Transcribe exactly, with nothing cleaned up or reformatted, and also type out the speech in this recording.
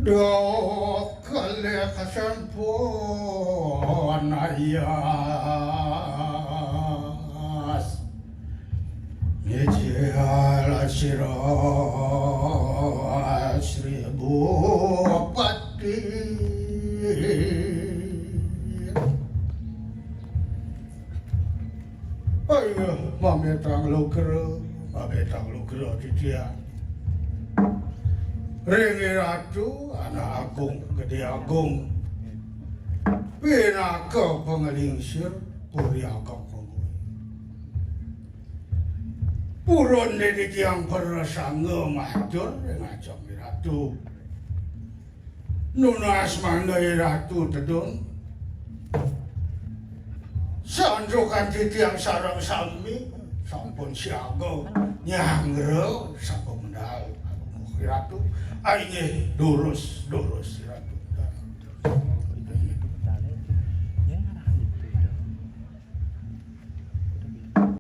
Duh kalih kasampun ayas ngijil sira Sri Bupati. Ayo, mamitang lugra, mamitang lugra titiang. Ring Ratu, anak agung, gedé agung. Pinaka panglingsir, puri agung panguwi. Purun déné titiang prasangga matur ring ajeng Ratu. Nunas mangda Ratu tedun. Santukan titiang sareng sami sampun siaga nyanggra sampun medal. Ratu, inggih durus, durus Ratu.